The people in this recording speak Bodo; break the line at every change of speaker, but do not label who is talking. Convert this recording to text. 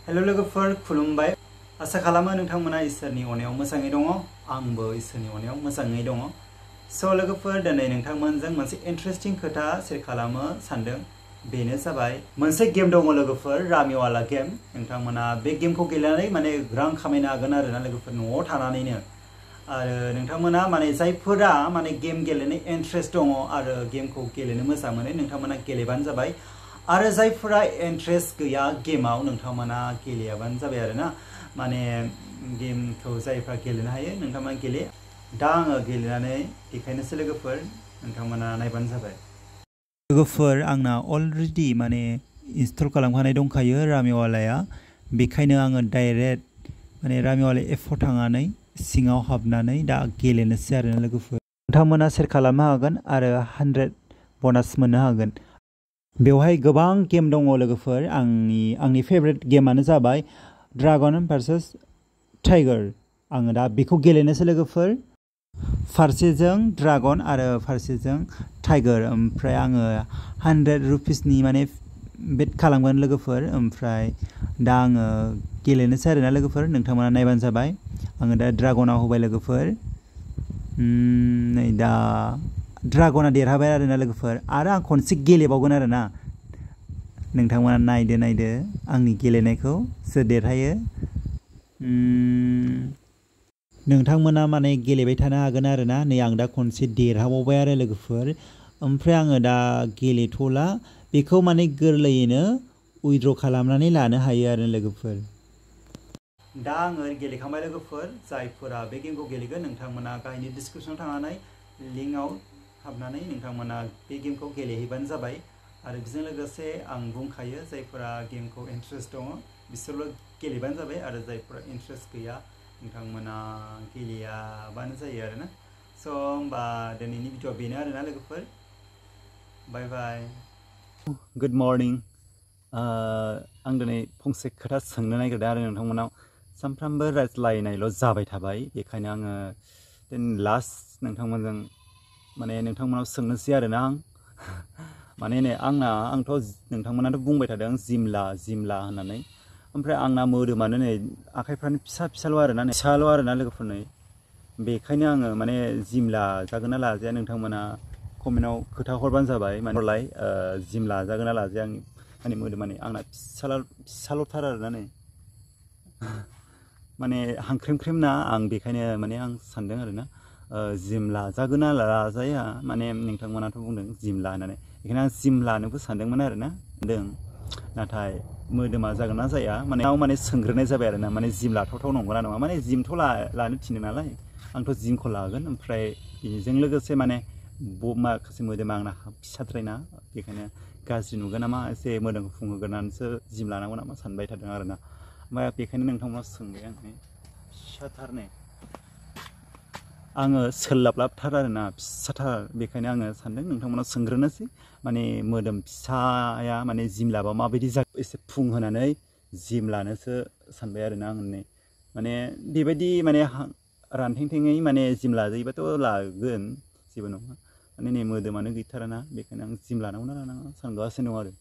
हेलो लोगोफोर खुलुमबाय आसा खालामो नोंथांमोना इसोरनि अननायाव मोजाङै दङ आंबो इसोरनि अननायाव मोजाङै दङ सो लोगोफोर दिनै नोंथांमोनजों मोनसे इन्टारेस्टिं खोथा शेयार खालामनो सानदों बेनो जाबाय मोनसे गेम दङ लोगोफोर रामिवाला गेम नोंथांमोना बे गेमखौ गेलेनानै माने रां खामायनो हागोन आरो ना लोगोफोर न'आव थानानैनो आरो नोंथांमोना माने जायफोरा माने गेम गेलेनो इन्ट्रेस्ट दङ आरो गेमखौ गेलेनो मोजां मोनो नोंथांमोना गेलेबानो जाबाय आरो जायफोरा इन्ट्रेस्ट गैया गेमाव नोंथांमोना गेलेयाबानो जाबाय आरो ना माने गेमखौ जायफ्रा गेलेनो हायो नोंथांमोना गेले दा आङो गेलेनानै देखायनोसै लोगोफोर नोंथांमोना नायबानो जाबाय लोगोफोर आंना अलरेडि माने इनस्टल खालामखानाय दंखायो रामिवालाया बेखायनो आङो डाइरेक्ट माने रामिवाला एपआव थांनानै सिङाव हाबनानै दा गेलेनोसै आरो ना लोगोफोर नोंथांमोना शेयार खालामनो हागोन आरो 100 ब'नास मोननो हागोन बेवहाय गोबां गेम दङ लोगोफोर आंनि फेभरेट गेमानो जाबाय ड्रागन भार्सेस टाइगार आङो दा बेखौ गेलेनोसै लोगोफोर फारसेजों ड्रागन आरो फारसेजों टाइगार ओमफ्राय आङो 100 रुपिसनि माने बेट खालामगोन लोगोफोर ओमफ्राय दा आङो गेलेनोसै आरो ना लोगोफोर नोंथांमोना नायबानो जाबाय आङो दा ड्रागनाव होबाय लोगोफोर नै दा ड्रागना देरहाबाय आरो ना लोगोफोर आरो आं खनसे गेलेबावगोन आरो ना नोंथांमोना नायदो आंनि गेलेनायखौ सोर देरहायो नोंथांमोना माने गेलेबाय थानो हागोन आरो ना नै आं दा खनसे देरहाबावबाय आरो लोगोफोर ओमफ्राय आङो दा गेलेथ'ला बेखौ माने गोरलैयैनो उइड्र खालामनानै लानो हायो आरो लोगोफोर दा आङो गेलेखांबाय लोगोफोर जायफोरा बे गेमखौ गेलेगोन नोंथांमोना गाहायनि डिसक्रिपसनाव थांनानै लिंकआव हाबनानै नोंथांमोना बे गेमखौ गेलेहैबानो जाबाय आरो बेजों लोगोसे आं बुंखायो जायफोरा गेमखौ इन्ट्रेस्ट दङ बिसोरल' गेलेबानो जाबाय आरो जायफोरा इन्ट्रेस्ट गैया नोंथांमोना गेलेयाबानो जायो आरो ना स' होमबा दिनैनि भिडिअ'आ बेनो आरो ना लोगोफोर बाय बाय गुड मर्निं आं दिनै फंसे खोथा सोंनो नागिरदों आरो नोंथांमोनाव सानफ्रामबो रायज्लायनायल' जाबाय थाबाय बेखायनो आङो लास्ट नोंथांमोनजों माने नोंथांमोनाव सोंनोसै आरो ना आं माने नै आंथ' नोंथांमोनाथ' बुंबाय थादों जिमला होननानै ओमफ्राय आंना मोदोमानो नै आखाइफ्रानो फिसाल' आरो ना लोगोफोर नै बेखायनो आङो माने जिमला जागोन ना लाजाया नोंथांमोना कमेन्टआव खोथा हरबानो जाबाय माने जिमला जागोन ना लाजाया आंनि मोदोमानि आंना फिसाल'थार आरोना नै माने हांख्रेमख्रेम ना आं बेखायनो माने आं सानदों आरो ना जिम लाजागोन ना लाजाया माने नोंथांमोनाथ' बुंदों जिम ला होननानै बेखायनो आं जिम लानोबो सानदोंमोन आरो ना नाथाय मोदोमा जागोन ना जाया माने सोंग्रोनाय जाबाय आरो ना माने जिम लाथावथाव नंगौना नङा माने जिमथ' लानो थिनो नालाय आंथ' जिमखौ लागोन ओमफ्राय बेजों लोगोसे माने माखासे मोदोमा आंना फिसाद्रायना बेखायनो गाज्रि नुगोन नामा एसे मोदोमखौ फुंहोग्रोनानैसो जिम लानांगौ नामा सानबाय थादों आरो ना ओमफ्राय बेखायनो नोंथांमोनाव सोंबाय आं फिसाथार आङो सोलाबलाबथार आरो ना फिसाथार बेखायनो आङो सानदों नोंथांमोनाव सोंग्रोनोसै माने मोदोम फिसाया माने जिम लाबा माबायदि जागोन एसे फुं होनानै जिम लानोसो सानबाय आरो ना आं माने बेबायदि माने रानथेंथेङै माने जिम लाजायोबाथ' लागोन जेबो नङा माने नै मोदोमानो गैथाराना बेखायनो आं जिम लानांगौ ना लानाङा सानगासिनो दं आरो